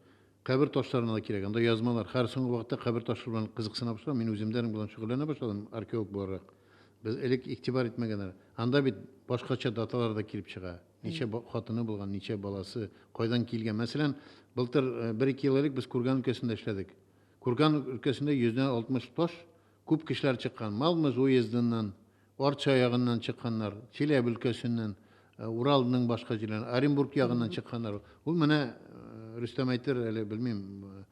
кабер ташларына да кирәк. Анда язмалар. Һәр соңгы вакытта кабер ташлары белән кызыксына башладым. Мин үзем дә аның белән шөгыльләнә башладым, археолог буларак. Без элек игътибар итмәгәннәр. Анда бит башкача даталар да килеп чыга. Ничә хатыны булган, ничә баласы, кайдан килгән. Мәсәлән, былтыр бер-ике ел элек без Курган өлкәсендә эшләдек. Курган өлкәсендә 160 таш күп кешеләр чыккан. Малмыж уездыннан, Арча ягыннан чыкканнар, Чиләбе өлкәсеннән, Уралның башка җирләреннән, Оренбург ягыннан чыкканнар. Ул менә Рөстәм әйтер, әле белмим,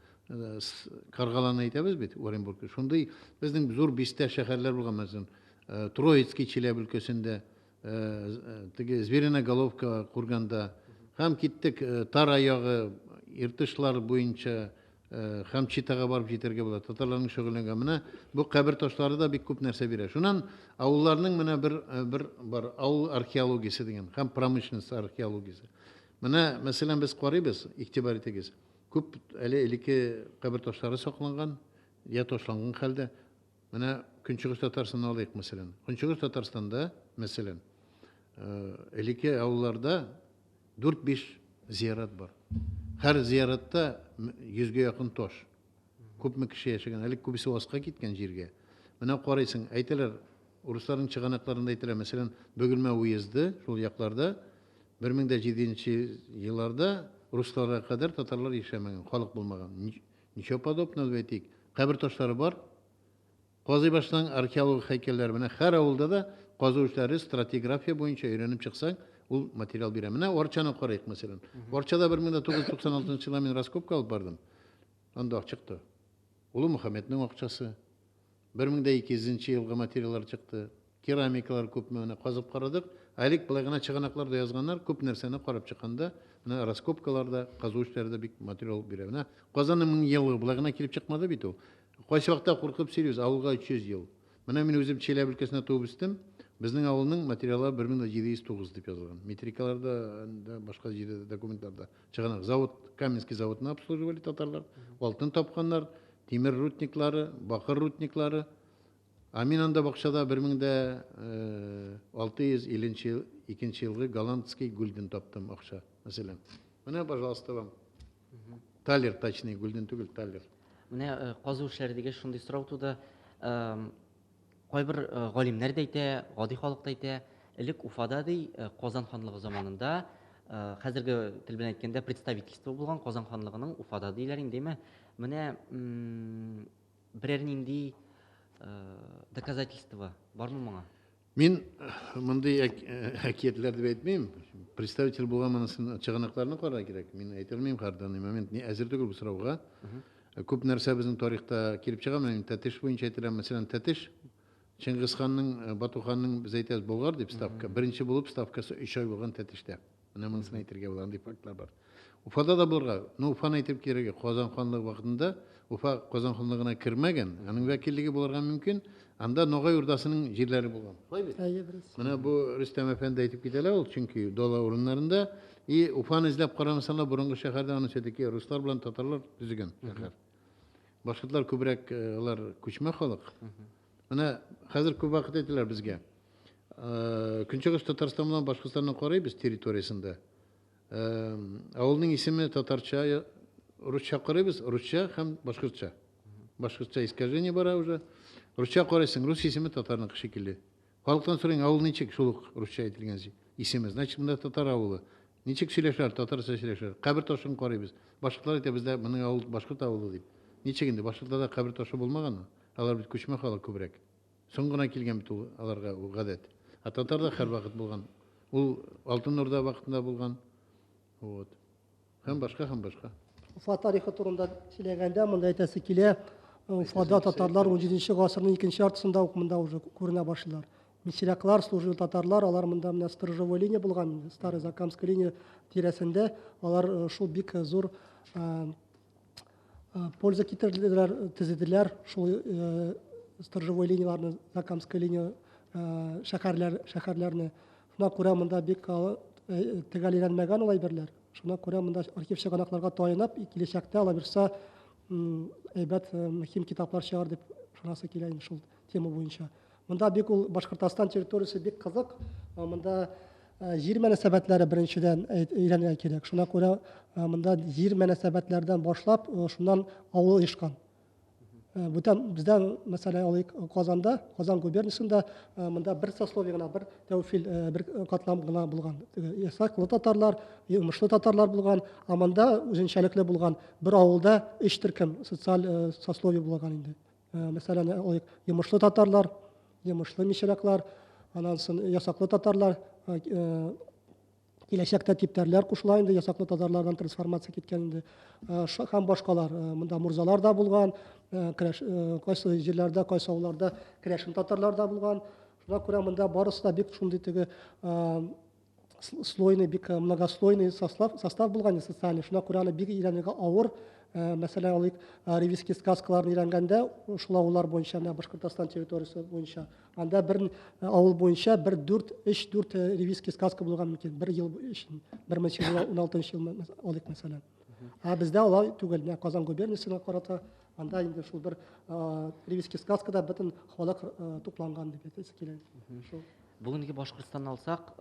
Каргаланы әйтәбез бит, Оренбург. Шундый безнең зур бистә шәһәрләр булган, мәсәлән, Троицкий Чиләбе өлкәсендә, теге Звериноголовка Курганда. Һәм киттек Тара ягы, Иртышлар буенча һәм Читага барып җитәргә була. Татарларның шөгыльләнгән. Менә бу кабер ташлары да бик күп нәрсә бирә. Шуннан авылларның менә бер бер бар авыл археологиясе дигән һәм промышленность археологиясе. Менә, мәсәлән, без карыйбыз, игътибар итегез. Күп әле элекке кабер ташлары сакланган, я ташланган хәлдә. Менә Көнчыгыш Татарстанны алыйк, мәсәлән. Көнчыгыш Татарстанда, мәсәлән, элекке авылларда 4-5 зиярат бар. Һәр зияратта 100гә якын таш. Күпме кеше яшәгән, әле күбесе аска киткән җиргә. Менә карыйсың, әйтәләр, урысларның чыганакларында әйтелә, мәсәлән, Бөгелмә уезды, шул якларда 1007 елларда русларга кадәр татарлар яшәмәгән, халык булмаган. Ничего подобного дип әйтик. Кабер ташлары бар. Казыйбашның археологик һәйкәлләре, менә һәр авылда да казу эшләре стратиграфия буенча өйрәнеп чыксаң, ул материал бирә. Менә Арчаны карыйк, мәсәлән. Арчада 1996 елда мин раскопка алып бардым. Анда чыкты. Улы Мөхәммәтнең акчасы. 1200 елгы материаллар чыкты. Керамикалар күпме, менә казып карадык. Элек болай гына чыганакларда язганнар, күп нәрсәне карап чыкканда, менә раскопкаларда, казу эшләре дә бик материал бирә. Менә Казанның 1000 еллыгы болай гына килеп чыкмады бит ул. Кайсы вакытта куркып сөйлибез, авылга 300 ел. Менә мин үзем Чиләбе өлкәсендә туып үстем. Безнең авылның материаллары 1709 дип язылган. Метрикаларда, да, башка җирдә документларда. Чыганак завод, Каменский заводны обслуживали татарлар. Алтын тапканнар, тимер рудниклары, бакыр рудниклары. Ә мин анда бакчада 1652 елгы голландский гульден таптым акча, мәсәлән. Менә, пожалуйста, вам. Талер, точнее, гульден түгел, талер. Менә казу эшләре дигәч, шундый сорау туды. Кайбер галимнәр дә әйтә, гади халык та әйтә, элек Уфада ди, Казан ханлыгы заманында, хәзерге тел белән әйткәндә, представительство булган Казан ханлыгының Уфада диләр инде, әйме? Менә берәр нинди доказательство бармы моңа? Мин мондый әкиятләр дип әйтмим. Представитель булган монысын чыганакларны карарга кирәк. Мин әйтә алмыйм һәр данный момент. Ни әзер түгел бу сорауга. Күп нәрсә безнең тарихта килеп чыга. Менә мин Тәтеш буенча әйтеләм. Мәсәлән, Тәтеш Чингис ханның, Бату ханның без әйтәбез Болгар дип ставка. Беренче булып ставкасы 3 ай булган Тәтештә. Менә монысын әйтергә була, андый фактлар бар. Уфада да булырга, ну Уфаны әйтеп кирәк, Казан ханлыгы вакытында Уфа Казан ханлыгына кермәгән, аның вәкиллеге булырга мөмкин. Анда Ногай Урдасының җирләре булган. Шулай бит? Әйе, бераз. Менә бу Рөстәм әфәнде әйтеп китәләр ул, чөнки дала урыннарында и Уфаны эзләп карамасаң да, борынгы шәһәрдә аны все-таки руслар белән татарлар төзегән шәһәр. Башкортлар күбрәк алар күчмә халык. Менә хәзер күп вакыт әйтәләр безгә. Көнчыгыш Татарстан белән Башкортстанны карыйбыз территориясендә. Авылның исеме татарча, русча карыйбыз, русча һәм башкортча. Башкортча искажение бара уже. Русча карыйсың, рус исеме татарныкы шикелле. Халыктан сорыйң, авыл ничек, шул ук русча әйтелгән исеме. Значит, монда татар авылы. Ничек сөйләшәләр, татарча сөйләшәләр. Кабер ташын карыйбыз. Башкортлар әйтә, бездә моның авыл башкорт авылы дип. Ничек инде, башкортларда кабер ташы булмаганмы? Алар бит күчмә халык күбрәк. Соң гына килгән бит ул аларга ул гадәт. Ә татарда һәрвакыт булган. Ул Алтын Урда вакытында булган. Вот. Һәм башка, һәм башка. Уфа тарихы турында сөйләгәндә, монда әйтәсе килә, Уфада татарлар 17 гасырның икенче яртысында ук монда уже күренә башлыйлар. Мещеряклар, служил татарлар, алар монда менә сторожевой линия булган, Старая Закамская линия тирәсендә, алар шул бик зур польза китерделәр, төзеделәр шул сторожевой линияләрне, Закамская линия шәһәрләр, шәһәрләрне. Шуңа күрә монда бик төгәл өйрәнмәгән ул әйберләр. Шуңа күрә монда архив чыганакларга таянып, киләчәктә алабирса әйбәт мөһим китаплар чыгар дип ышанасы килә инде шул тема буенча. Монда бик ул Башкортостан территориясе бик кызык. Монда җир мөнәсәбәтләре беренчедән өйрәнергә кирәк. Шуңа күрә монда җир мөнәсәбәтләрдән башлап, шуннан авыл оешкан. Бүтән бездә, мәсәлән, алыйк Казанда, Казан губерниясендә монда бер сословие гына, бер тәүфил, бер катлам гына булган. Ясаклы татарлар, йомышлы татарлар булган, ә монда үзенчәлекле булган бер авылда өч төркем социаль сословие булган инде. Мәсәлән, алыйк йомышлы татарлар, йомышлы мишәрәклар, аннан соң ясаклы татарлар, киләчәктә типтәрләр кушыла инде, ясаклы татарлардан трансформация киткән инде, һәм башкалар. Монда мурзалар да булган, керәш, кайсы җирләрдә, кайсы авылларда керәшен татарлар да булган. Шуңа күрә монда барысы да бик шундый теге слойный, бик многослойный состав булган социальный. Шуңа күрә аны бик өйрәнергә авыр. Мәсәлән, алыйк, ревизский сказкаларны өйрәнгәндә, шул авыллар буенча, менә Башкортостан территориясе буенча, анда бер авыл буенча бер дүрт, өч, дүрт ревизский сказка булырга мөмкин, бер ел өчен, 1816 ел алыйк, мәсәлән. Ә бездә алай түгел, менә Казан губерниясенә карата, анда инде шул бер ревизский сказкада бөтен халык тупланган дип әйтәсе килә. Шул. Бүгенге Башкортстанны алсак,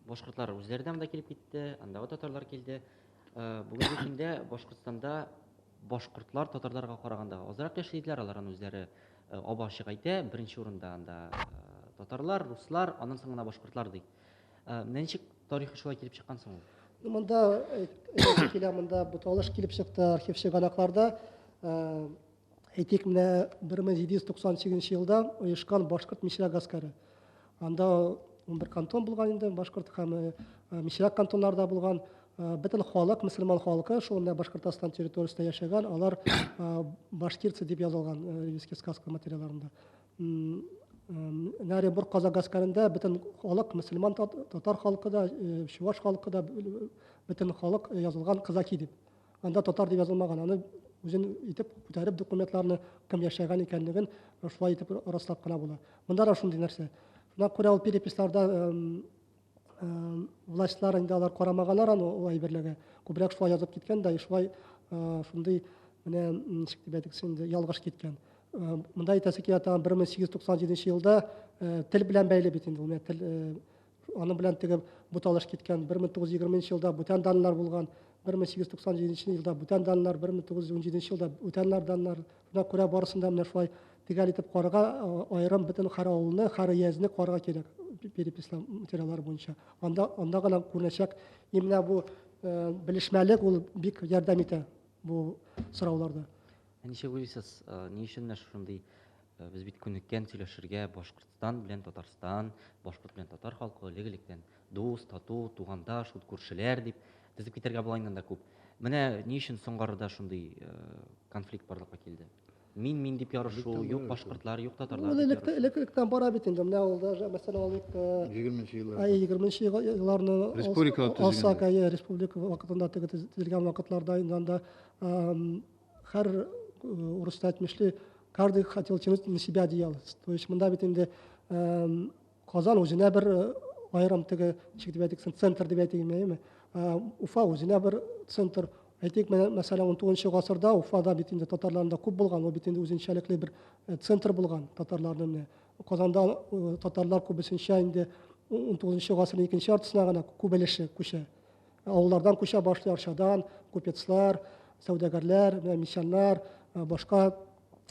башкортлар үзләре дә монда килеп китте, андагы татарлар килде. Бүгенге көндә Башкортстанда башкортлар татарларга караганда азрак яши диделәр, алар аны үзләре ап-ачык әйтә. Беренче урында анда татарлар, руслар, аннан соң гына башкортлар ди. Менә ничек тарихи шулай килеп чыккан соң ул? Монда әйтәсе килә, монда буталыш килеп чыкты архив чыганакларда. Әйтик, менә 1798 елда оешкан башкорт мишрәк гаскәре. Анда 11 кантон булган инде, башкорт һәм мишрәк кантоннары да булган. Бөтен халык, мөселман халкы, шул менә Башкортостан территориясендә яшәгән, алар башкирцы дип язылган Ревизский сказка материалларында. Оренбург казак гаскәрендә бөтен халык, мөселман татар халкы да, чуваш халкы да, бөтен халык язылган казаки дип. Анда татар дип язылмаган, аны үзен итеп күтәреп документларны кем яшәгән икәнлеген шулай итеп раслап кына була. Монда да шундый нәрсә. Шуңа күрә ул переписларда властьлар инде алар карамаганнар аны ул әйберләргә. Күбрәк шулай язып киткән дә, шулай шундый менә ничек дип әйтик инде ялгыш киткән. Монда әйтәсе килә тагын 1897 елда тел белән бәйле бит инде ул менә тел аның белән теге буталыш киткән. 1920 елда бүтән даннар булган, 1897 елда бүтән даннар, 1917 елда бүтәннәр даннар. Шуңа күрә барысын да менә шулай төгәл итеп карарга, аерым бөтен һәр авылны, һәр өязне карарга кирәк перепись материаллары буенча. Анда анда гына күренәчәк. И менә бу белешмәлек ул бик ярдәм итә бу сорауларда. Ә ничек уйлыйсыз, ни өчен менә шушындый без бит күнеккән сөйләшергә Башкортстан белән Татарстан, башкорт белән татар халкы элек-электән дус, тату, тугандаш, ут күршеләр дип тезеп китәргә була инде анда күп. Менә ни өчен соңгы арада шундый конфликт барлыкка килде? Мин, мин дип ярышу, юк башкортлар, юк татарлар дип ярышу. Элек-электән бара бит инде. Менә ул даже, мәсәлән, алыйк, 20 еллар. 20 елларны республика алсак, әйе, республика вакытында теге төзелгән вакытларда инде анда һәр урысча әйтмешли, каждый хотел тянуть на себя одеяло. То есть монда бит инде Казан үзенә бер аерым теге, ничек дип әйтик, центр дип әйтик, әйеме? Уфа үзенә бер центр. Әйтик, менә, мәсәлән, 19 гасырда Уфада бит инде татарларның да күп булган, ул бит инде үзенчәлекле бер центр булган татарларның менә. Казанда татарлар күбесенчә инде 19 гасырның икенче яртысына гына күп өлеше күчә. Авыллардан күчә башлый, Арчадан, купецлар, сәүдәгәрләр, менә мещаннар, башка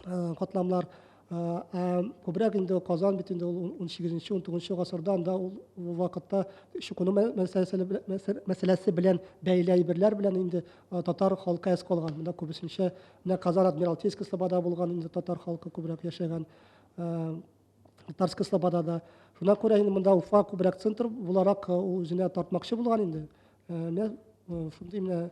катламнар. Ә күбрәк инде Казан бит инде ул 18-19 гасырда анда ул вакытта чукыну мәсьәләсе белән бәйле әйберләр белән инде татар халкы әз калган. Монда күбесенчә менә Казан Адмиралтейская слобода булган инде татар халкы күбрәк яшәгән. Татарская слободада. Шуңа күрә инде монда Уфа күбрәк центр буларак ул үзенә тартмакчы булган инде. Менә шундый менә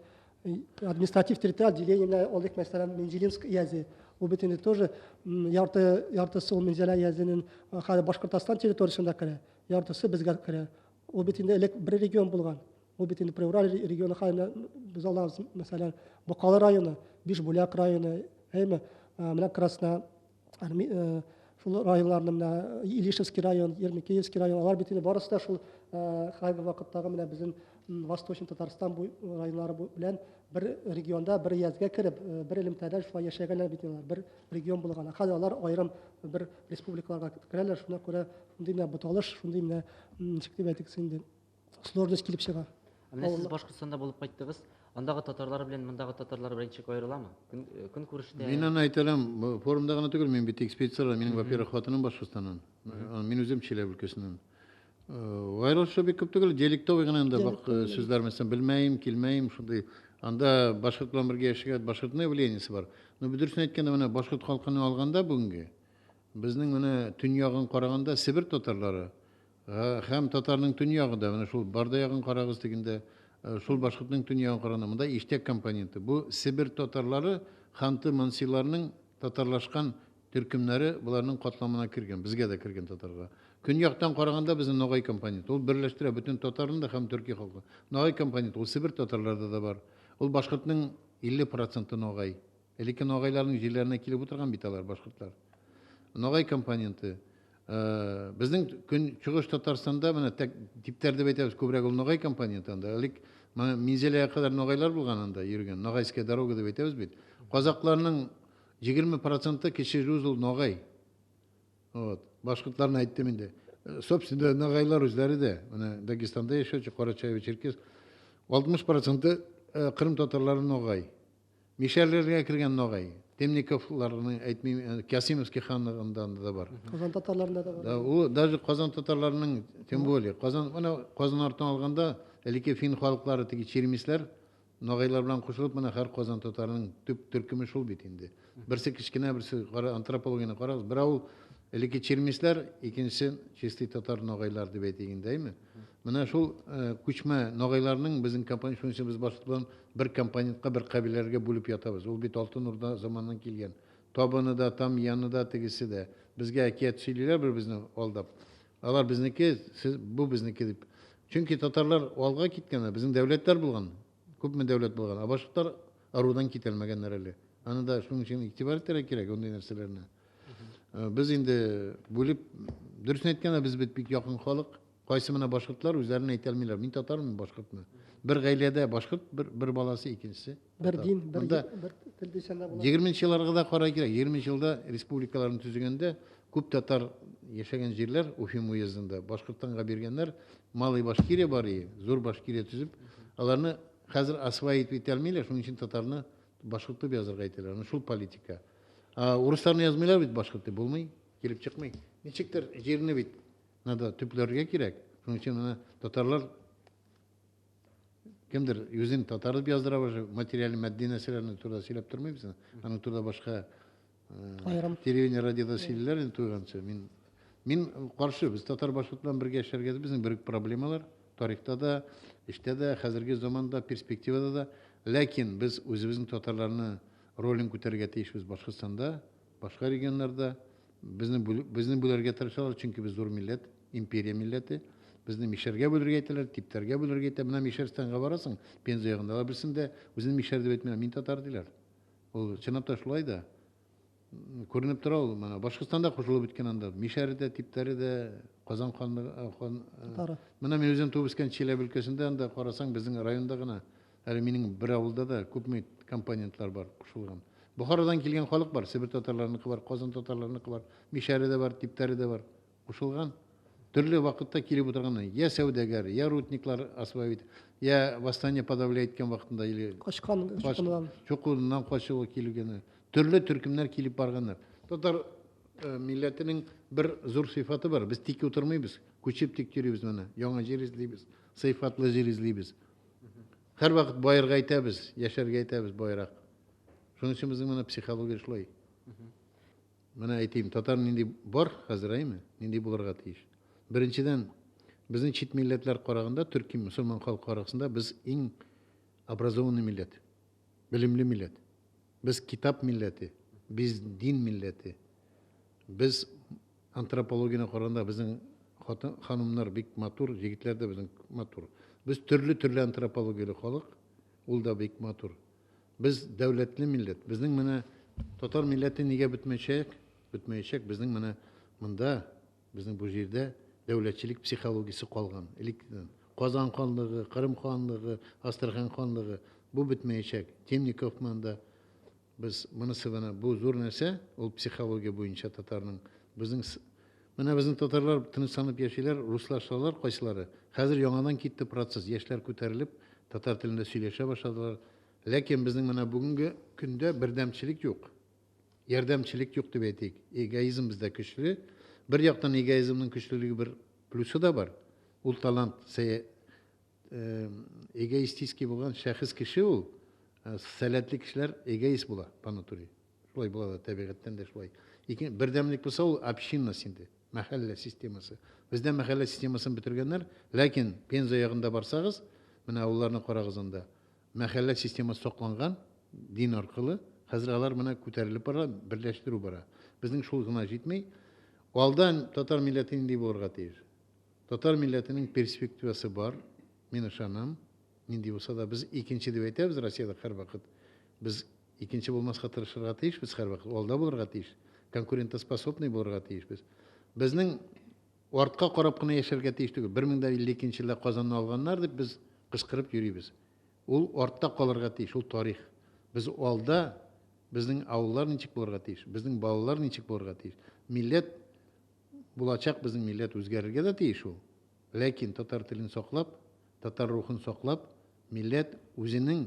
административ территориаль деление менә алыйк, мәсәлән, Мензелинск өязе. Ул бит инде тоже ярты яртысы ул Мензелә өязенең хәзер Башкортостан территориясендә керә, яртысы безгә керә. Ул бит инде элек бер регион булган. Ул бит инде Приураль регионы хәзер без алабыз, мәсәлән, Бакалы районы, Бишбүләк районы, әйме, менә Красно шул районнарны менә Илишевский район, Ермекеевский район, алар бит инде барысы да шул хәзерге вакыттагы менә безнең Восточный Татарстан районнары белән бер регионда, бер өязгә кереп, бер элемтәдә шулай яшәгәннәр бит алар, бер регион булган. Хәзер алар аерым бер республикаларга керәләр, шуңа күрә шундый менә буталыш, шундый менә, ничек дип әйтик инде, сложность килеп чыга. Ә менә сез Башкортстанда булып кайттыгыз, андагы татарлар белән мондагы татарлар белән ничек аерыламы? Көн күрештә. Мин аны әйтә алам, форумда гына түгел, мин бит экспедицияләр, минем, во-первых, хатыным Башкортстаннан, мин үзем Чиләбе өлкәсеннән. Аерылышы бик күп түгел, диалектовый гына инде бак сүзләр, мәсәлән, белмәем, килмәем, шундый. Анда башкорт белән бергә яшәгән башкортның влияниесе бар. Но дөресен әйткәндә, менә башкорт халкын алганда бүгенге, безнең менә төньягын караганда Себер татарлары һәм татарның төньягы да, менә шул Барда ягын карагыз дигәндә, шул башкортның төньягын караганда, монда иштәк компоненты. Бу Себер татарлары, ханты мансиларның татарлашкан төркемнәре боларның катламына кергән, безгә дә кергән татарга. Көньяктан караганда безнең ногай компоненты, ул берләштерә бөтен татарны да һәм төрки халкы. Ногай компоненты, ул Себер татарларда да бар. Ул башкортның 50% ногай. Элекке ногайларның җирләренә килеп утырган бит алар, башкортлар. Ногай компоненты. Безнең көн чыгыш Татарстанда менә тәк типтәр дип әйтәбез, күбрәк ул ногай компоненты анда. Элек менә Минзәләгә кадәр ногайлар булган анда йөргән. Ногайская дорога дип әйтәбез бит. Казакларның 20% кече жүз ул ногай. Вот. Башкортларны әйттем инде. Собственно, ногайлар үзләре дә, менә Дагестанда яшәүче Карачаево, Черкес, 60% Кырым татарлары ногай. Мишәрләргә кергән ногай. Темниковларны әйтмим, Касимовский ханлыгында да бар. Казан татарларында да бар. Да, ул даже Казан татарларының, тем более, Казан, менә Казан артын алганда, элекке фин халыклары, теге чермисләр, ногайлар белән кушылып, менә һәр Казан татарының төп төркеме шул бит инде. Берсе кечкенә, берсе кара, антропологияне карагыз. Бер авыл элекке чермисләр, икенчесе чистый татар ногайлар дип әйтик инде, әйме? Менә шул күчмә ногайларның безнең компонент, шуның өчен без башкорт белән бер компонентка, бер кабиләләргә бүлеп ятабыз. Ул бит Алтын Урда заманыннан килгән. Табыны да, там яны да, тегесе дә. Безгә әкият сөйлиләр бер-безне алдап. Алар безнеке, сез, бу безнеке дип. Чөнки татарлар алга киткәннәр, безнең дәүләтләр булган, күпме дәүләт булган. Ә башкортлар ырудан китәлмәгәннәр әле. Аны да шуның өчен игътибар итәргә кирәк андый нәрсәләрне. Без инде бүлеп, дөресен әйткәндә, без бит бик якын халык. Кайсы менә башкортлар үзләрен әйтә алмыйлар. Мин татармын, башкортмы? Бер гаиләдә башкорт, бер баласы, икенчесе. Бер дин, бер тел дисәң дә була. 20 елларга да карай кирәк. 20 елда республикаларны төзегәндә күп татар яшәгән җирләр Уфим уездында Башкортстанга биргәннәр. Малый Башкирия бар и, зур Башкирия төзеп, аларны хәзер осваивать итә алмыйлар, шуның өчен татарны башкорт дип язырга әйтәләр. Менә шул политика. А урысларны язмыйлар бит башкорт дип, булмый, килеп чыкмый. Ничектер җирне бит надо төпләргә кирәк. Шуның өчен менә татарлар кемдер үзен татар дип яздыра башлый, материаль, матди нәрсәләрне турында сөйләп тормыйбыз. Аның турында башка аерым телевидение, радиода сөйлиләр инде туйганчы. Мин каршы, без татар башкорт белән бергә яшәргә, безнең бер проблемалар тарихта да, эштә дә, хәзерге заманда, перспективада да. Ләкин без үзебезнең татарларны ролен күтәрергә тиешбез Башкортстанда, башка регионнарда. Безне бүләргә тырышалар, чөнки без зур милләт, империя милләте. Безне мишәргә бүлергә әйтәләр, типтәргә бүлергә әйтә. Менә Мишәрстанга барасың, Пенза ягында, алар берсендә үзен мишәр дип әйтмиләр, мин татар диләр. Ул чынлап та шулай да. Күренеп тора ул, менә Башкортстанда кушылып беткән анда. Мишәре дә, типтәре дә, Казан ханлыгы, хан, Татары. Менә мин үзем туып үскән Чиләбе өлкәсендә, анда карасаң, безнең районда гына, әле минем бер авылда да күпме компонентлар бар кушылган. Бухарадан килгән халык бар, Себер татарларыныкы бар, Казан татарларыныкы бар, Мишәре дә бар, типтәре дә бар. Кушылган. Төрле вакытта килеп утырган, я сәүдәгәр, я рудниклар осваивать, я восстание подавлять иткән вакытында или качкан, чукыннан. Чукыннан качып килгән. Төрле төркемнәр килеп барганнар. Татар милләтенең бер зур сыйфаты бар. Без тик утырмыйбыз, күчеп тик йөрибез менә. Яңа җир эзлибез, сыйфатлы җир эзлибез. Һәрвакыт байырга әйтәбез, яшәргә әйтәбез байрак. Шуның өчен безнең менә психология шулай. Менә әйтим, татар нинди бар хәзер, әйме? Нинди булырга тиеш? Беренчедән, безнең чит милләтләр караганда, төрки мөселман халкы арасында без иң образованный милләт, белемле милләт. Без китап милләте, без дин милләте. Без антропологияне караганда безнең хатын, ханымнар бик матур, егетләр дә безнең матур. Без төрле-төрле антропологияле халык, ул да бик матур. Без дәүләтле милләт. Безнең менә татар милләте нигә бетмәячәк? Бетмәячәк. Безнең менә монда, безнең бу җирдә дәүләтчелек психологиясе калган. Электән. Казан ханлыгы, Кырым ханлыгы, Астрахань ханлыгы. Бу бетмәячәк. Темников монда. Без монысы менә бу зур нәрсә, ул психология буенча татарның. Безнең менә безнең татарлар тынычланып яшиләр, руслашалар кайсылары. Хәзер яңадан китте процесс, яшьләр күтәрелеп, татар телендә сөйләшә башладылар. Ләкин безнең менә бүгенге көндә бердәмчелек юк. Ярдәмчелек юк дип әйтик. Эгоизм бездә көчле. Бер яктан эгоизмның көчлелеге бер плюсы да бар. Ул талант, эгоистический булган шәхес кеше ул. Сәләтле кешеләр эгоист була по натуре. Шулай була да, табигатьтән дә шулай. Ике, бердәмлек булса, ул общинность инде, мәхәллә системасы. Бездә мәхәллә системасын бетергәннәр, ләкин Пенза ягында барсагыз, менә авылларны карагыз анда. Мәхәллә системасы сакланган дин аркылы. Хәзер алар менә күтәрелеп бара, берләштерү бара. Безнең шул гына җитми. Алдан татар милләте нинди булырга тиеш? Татар милләтенең перспективасы бар, мин ышанам. Нинди булса да без икенче дип әйтәбез Россиядә һәрвакыт. Без икенче булмаска тырышырга тиешбез һәрвакыт, алда булырга тиеш, конкурентоспособный булырга тиешбез. Безнең артка карап кына яшәргә тиеш түгел. 1052 елда Казанны алганнар дип без кычкырып йөрибез. Ул артта калырга тиеш, ул тарих. Без алда, безнең авыллар ничек булырга тиеш, безнең балалар ничек булырга тиеш. Милләт булачак, безнең милләт үзгәрергә дә тиеш ул. Ләкин татар телен саклап, татар рухын саклап, милләт үзенең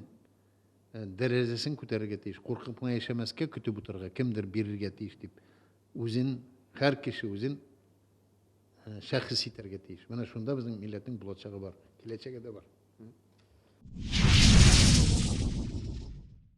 дәрәҗәсен күтәрергә тиеш. Куркып кына яшәмәскә, көтеп утырырга, кемдер бирергә тиеш дип. Үзен, һәр кеше үзен шәхес итәргә тиеш. Менә шунда безнең милләтнең булачагы бар, киләчәге дә бар.